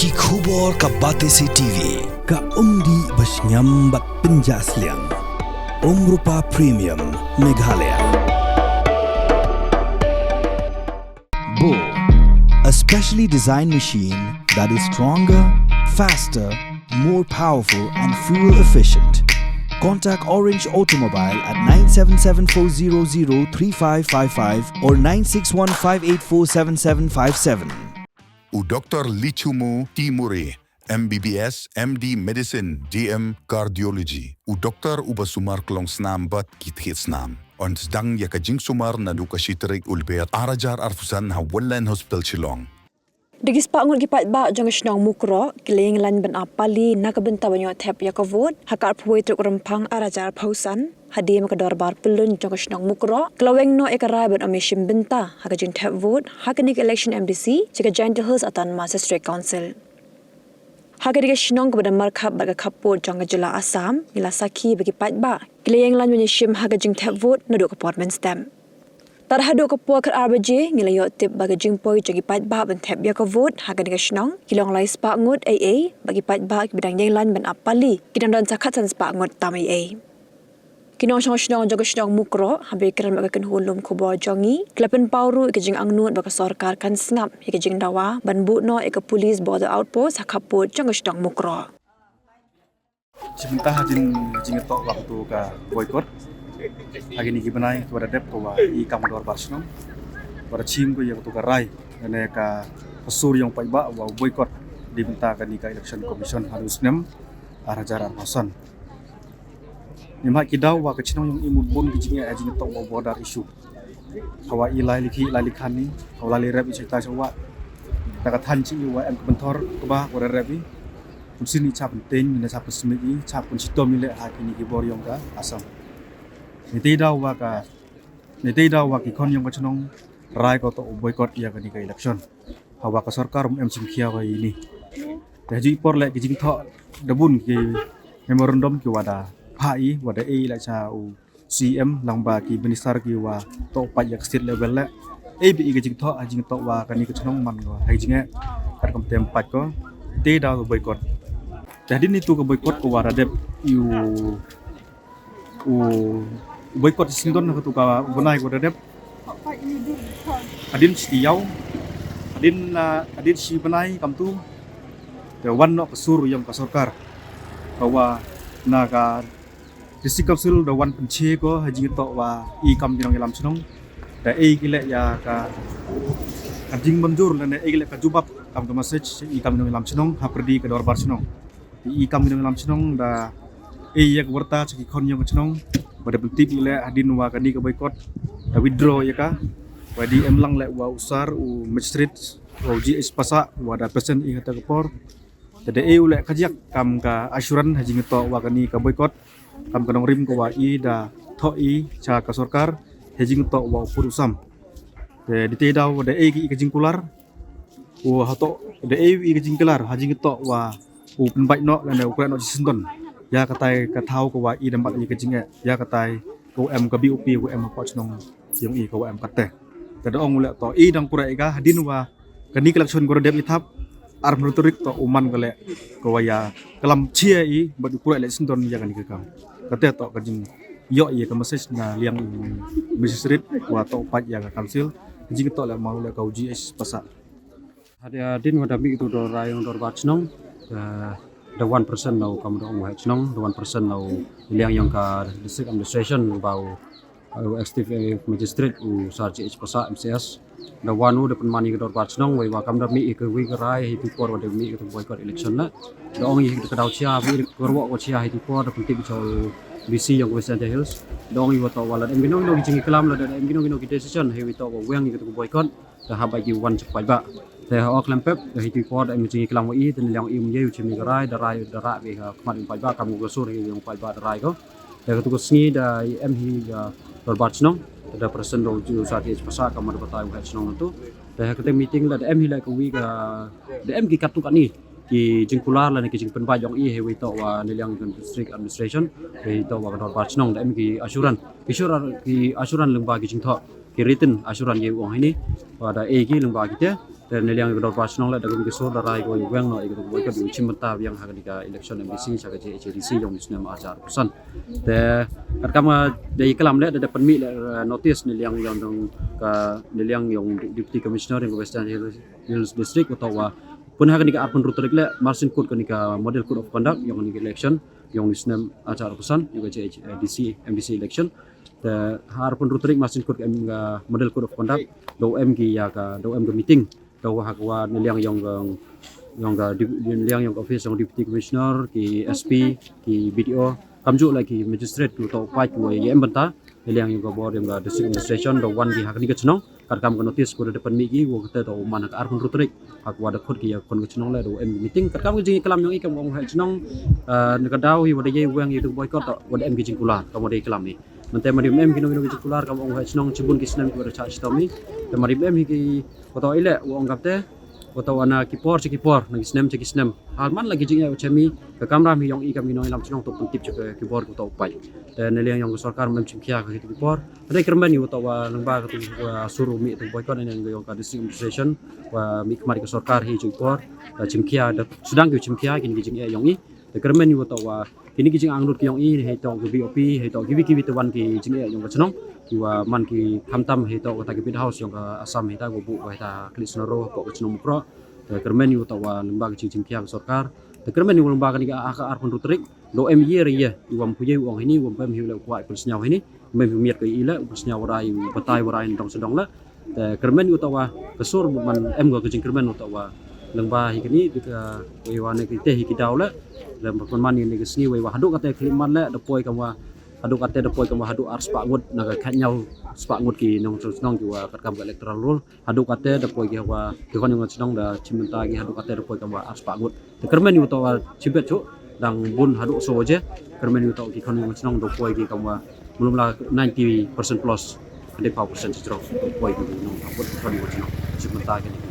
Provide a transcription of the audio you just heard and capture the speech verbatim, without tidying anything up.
Ki khubor ka Batesi T V, ka umdih ba shngiam bad pynjah sliang. Umrupa Premium, Meghalaya. Bo, a specially designed machine that is stronger, faster, more powerful and fuel efficient. Contact Orange Automobile at nine seven seven four zero zero three five five five or nine six one five eight four seven seven five seven. U Doktor Lichumu Timuri, M B B S, M D Medicine, D M Cardiology. U doktor uba sumar klongsnam bad ki thied snam. Yn sdang ïa ka jingsumar naduh ka shi tarik u Lber ar hajar arphew san ha Wonline Hospital Shillong. Da ki spah ngut ki paidbah jong ka shnong Mukroh ki la ïeng lain ban ap pali na ka bynta ban ïoh thep ïa ka vote ha ka arphew wei tarik u Rymphang ar hajar arphew san. Hadien ba ka dorbar pyllun jong ka shnong Mukroh ka la weng noh ïa ka rai ban ym ïashim bynta ha ka jingthep vote ha kane ka election M D C sha ka Jaintia Hills Autonomous District Council. Ha kane ka shnong kaba da markhap bad ka khappud jong ka jylla Assam, ngi la sakhi ba ki paidbah ki la ïeng lain ban ïashim ha ka jingthep vote naduh ka por mynstep. Tad haduh ka por khatar baje ngi la ïoh tip ba ka jingpoi jong ki paidbah ban thep ïa ka vote ha kane ka shnong ki long lai spah ngut ei ei, bad ki paidbah kiba dang ïeng lain ban ap pali ki dang don sa khatsan spah ngut tam ei ei. Ki nongshong shnong jong ka shnong Mukroh, haba ïakren bad ka kynhun lum khubor jong ngi, ki la pynpaw ruh ïa ka jingangnud ba ka sorkar kan sngap ïa ka jingdawa ban buh noh ïa ka Police Border Outpost ha khappud jong ka shnong Mukroh. Shi bynta hadien jingïatoh wa katu ka boycott, ha kine ki bnai kiwa da dep, ka wa i kam ka dorbar shnong wa da shim ko ïa katu ka rai lane ka sur yong paidbah wa boycott dei bynta kane ka Election Commission ha u snem ar hajar arphew san. Nimha ki daw wa ka shnong yong i mut bun ki jingeh ha jingïatoh wa border issue. Ka wa i lai likhi lai likhan ni, ka wa lai rep i chita chawa. Da ka than chi i wa em ka bynthor ka ba wa rep i. Kun sin i chap nteng, ne chap smi i, chap kun chitom i le ha kini ki bor yong ka Assam. Ni te daw wa ka, ni te daw wa ki khon yong ka shnong rai ko to boycott ïa kani ka election. Hawa ka sorkar um em chim khia wa ini. Te ju i por le ki jingthoh da bun ki memorandum ki wa da pha i, wa da e i la cha u C M lang ba ki minister ki wa to pat ïa ka state level le. E bi i ka jingthoh, ha jingthoh wa kani ka chnong man ko ha jingeh. Kat kam tem pat ko. Te da boycott. Te hadien itu ka boycott ko wa da dep i u, u boycott i sindon ha katu ka u bnai ko da dep. Hadien shi ïaw. Hadien, ah, hadien shi bnai kam tu. Te wan noh ka sur yong ka sorkar. Ka wa na ka District Council da wan pynche ko ha jingtoh wa i kam ki nongïalam chnong. Da e ki le ïa ka, ka jingmynjur lane e ki le ka jubab kam ka message i kam ki nongïalam chnong ha pyrdi ka dorbar chnong. I kam ki nongïalam chnong da e ïa ka warta cha ki khon yong ka chnong. Ba da pyntip i le hadien wa kani ka boycott da withdraw ïa ka. Wa da em lang le wa u sar u magistrate wa u G H Passah wa da present i ha kata ka por. Te da e u le ka jia kam ka assurance ha jingtoh wa kani ka boycott. Kam ka nongrim ka wa i da thoh i cha ka sorkar ha jingtoh wa u pud u sam. Te di te daw da e ki ka jingkular. U ha toh da e i ka jingkular ha jingtoh wa u pynbait noh lane u kren noh chi sindon. Ïa katai ka thaw ka wa i da mat i ka jingeh. Ïa katai ka wa em ka B O P ka wa em ha pdeng chnong yong i ka wa em kate. Te da ong u le toh i dang pura i ka hadien wa kani ka election ko da dep i thap, ar phew tarik toh u man ka le ka wa ïa ka lam chia i bad u pura le sindon ïa kani ka kam. Kate toh ka jing ïoh ïa ka message na liang i magistrate wa toh pat ïa ka council, ka jingtoh le ma u le ka u G H Passah. Hadien wa da mih tu da rai yong dorbar chnong, da, da wan present na u kam da ong wa chnong, da wan present na u liang yong ka district administration ba u u Executive Magistrate u Sir G H Passah M C S. Da wan u da pynman ïa ka dorbar chnong wei wa kam da mih ïa ka wi ka rai ha ïa ki por wa da mih ïa ka boycott election na. Da ong ïa ka daw chia wi ka ruh wa chia ha ïa ki por da pyntip cha u D C yong West Jaintia Hills. Da ong ïa wa toh wa la em ki nong ki nong ki jingklam la da em ki nong ki nong ki decision ha ïa wi toh wa weng ïa ka boycott. Da haba ki wan chak paidbah. Te ha u khlem pep da ha ïa ki por da em ki jingklam wa i te liang i um ïa u chim ïa ka rai da rai da rai wi ha khmat ïa paidbah kam u ka sur ïa u paidbah da rai ko. Te katu ka sngi da em hi ka dorbar chnong, da present da u Sir G H Passah ka ma da batai u head chnong tu. Te ha kata meeting da em hi la ka wi ka da em ki katu kani ki jingkular lane ki jingpynbait yong i ha wi toh wa ne liang ka district administration, ha wi toh wa ka dorbar chnong da em ki assurance. Ki assurance, ki assurance lyngba ki jingthoh, ki written assurance ïa u ong hini. Wa da e ki lyngba ki te Te na liang ïa ka dorbar shnong leh da kum ki sur da rai ko ïa u weng noh ïa ka boycott ïa u shim bynta biang ha kane ka election MDC sha ka JHADC jong u snem ar hajar arphew san. Te katkam ka dei klam leh da dep pynmih leh notice na liang ïong ka na liang ïong Deputy Commissioner ïong ka Western Hills District, u tau wa pun ha kane ka arphew hynriew tarik leh mar syn kut kane ka model code of conduct ïong kane ka election ïong u snem ar hajar arphew san ïong ka JHADC MDC election. Te ha arphew hynriew tarik mar syn kut ka model code of conduct da u em ki ïa ka da u em ka meeting da u ha ka wa na liang ïong ka ïong ka na liang ïong ka office ïong Deputy Commissioner, ki SP, ki BDO, kamjuh leh ki magistrate ki u tau u paid ki wa ïa em bynta na liang ïong ka bor ïong ka District Administration da u wan ki ha kane ka chnong. Katkam ka notice ko da dep pynmih ki wa kata da u man ha ka arphew hynriew tarik ha ka wa da khot ki ïa ka khon ka chnong leh da u em meeting. Katkam ka jingklam ïong i kam ong ha chnong na ka daw hi wa da ïa weng ïa tu boycott wa da em ki jingkular kam wa da klam i. Mynta ma dim em ki nong ki nong ki jingkular kam ong ha chnong chibun ki snem ki wa da cha chitom i. Te ma dim em hi ki ko tau i leh wa ong kam te ko tau ana ki por cha ki por na ki snem cha ki snem. Hal man la ki jingeh wa cha mi ka kamram hi ïong i kam ki nong i lam chnong tu pyntip cha ki bor ko tau u paid. Te na liang ïong ka sorkar mem chimkhia ka ki tu ki por. Te kyrmen ïa u tau wa lyngba ka tu wa sur u mih tu boycott na ïong ka District Administration wa mih khmat ka sorkar hi cha ki por. Chimkhia da sdang ki chimkhia kini ki jingeh ïong i. Te kyrmen ïa u tau wa kini ki jingangnud ki ïong i hei tau ki BOP hei tau kiwi kiwi te wan ki jingeh ïong ka chnong ki wa man ki khamtam hei tau kata ki bid house ïong ka Assam hei ta ko bu hei ta kli snaro ko ka chnong Mukroh. Te kyrmen ïa u tau wa lyngba ki jingkhia ka sorkar. Te kyrmen ïa u lyngba kani ka arphew hynriew tarik da u em ïa re ïa i wa ym pu ïa u ong hini wa ym pem hi u leh u kwah i pynsñiaw hini. Mem hi miat ka i leh u pynsñiaw wa rai u batai wa rai ndong sdong leh. Te kyrmen ïa u tau wa ka sur man em ka jingkyrmen u tau wa lyngba hi kani ka wei wa ne ki te hi ki daw leh. Lem pynman ïa ne ka sngi wei wa haduh kate khlieh man leh da poi kam wa haduh kate da poi kam wa haduh ar spah ngut na ka khatñiaw spah ngut ki nong shnong ki wa katkam ka electoral roll. Haduh kate da poi ki wa ki khon ïong shnong da chim bynta ki haduh kate da poi kam wa ar spah ngut. Te kyrmen ïa u tau wa chibet chu dang bun haduh so je. Kyrmen ïa u tau ki khon ïong shnong da poi ki kam wa mlum la ninety percent plus, ninety-five percent jrong da poi ki nong haduh khon ïong shnong chim bynta ki